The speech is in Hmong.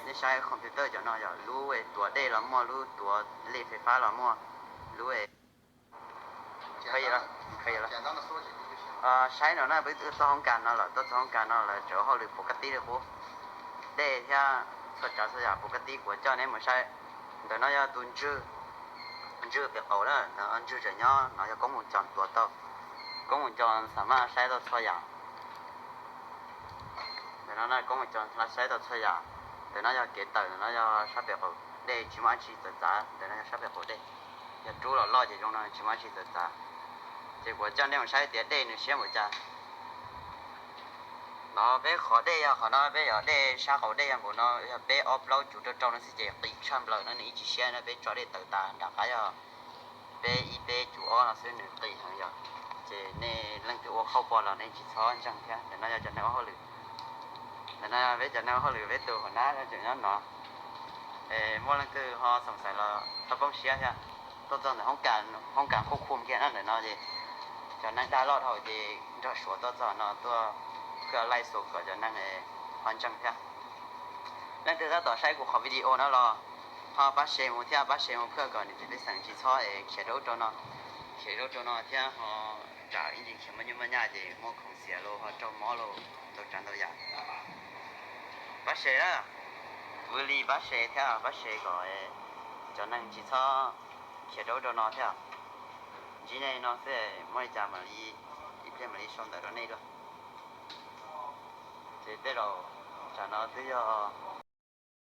Nej saib computer cov no yog lub tuav dej los muaj, lub tuav lej fais fab los muaj, lub saib no na, peb tuaj txog hoob kas no lawm, tuaj txog hoob kas no lawm tseem ua hauj lwm puav kab tib li qub. Dej thiab txhua tsav txhua yam puav kab tib, kuv coj nej mus saib. Ntawm no yog tus ntswg, ntswg pem qaum na, ntswg tseem nyob no, yog koob mus cos tuav tau, koob mus cos xam maj saib tau txhua yam. Ntawm no koob mus cos saib tau txhua yam. Ntawm no yog kev tawm, ntawm no yog sab pem qaum dej, tsis muaj dab tsi txawv txav. Ntawm no yog sab pem qaum dej, yog rub los loj ces zoo no, tsis muaj dab tsi txawv txav. Ces kuv coj nej mus saib tias dej nws siab npaum cas. No peb qhov dej yog qhov no, peb yog dej sab qaum dej yog npaum no, yog peb ob plaub cuv rau rau no xwb ces qis tshaj plaws no, nws ib tsis siab no, peb tso dej tawv tas nram qab yog peb ib peb cuv ob no xwb, nws qis heev yog. Ces nej leej twg ua qhauj pom los nej tsis txhob ntseeg thiab. Ntawm no yog cov neeg ua hauj lwm, ntawm no peb cov neeg ua hauj lwm, peb tus hauv nab tseem nyob no. Muaj leej twg ho xoom xaiv los txhob poob siab thiab. Tuaj txog ntawm hoob kas qhuj khum kiag na, ntawm no ces cov neeg dag loj dhau ces nrog Suav tuaj txog no tuaj phaj laij xus kom cov neeg ho ntseeg thiab. Leej twg tab tom saib kuv qhov video no los ho pab share mus thiab, pab share mus phaj kom niam txiv pej xeem tsis txhob es khiav dua rau no, khiav dua rau no thiab ho tsam ib ntsis khiav muaj nyuj muaj nyaj ces muaj khoom xiav los ho raug mob los ntau tsav ntau yam. Pab share na, ua li pab share thiab, pab share kom cov neeg tsis txhob khiav dua rau no thiab. Ntsib nej no xwb, muaj li cas mam li ib pliag mam li sau ntawv rau nej dua. Ces tej zaum tsam no twb yog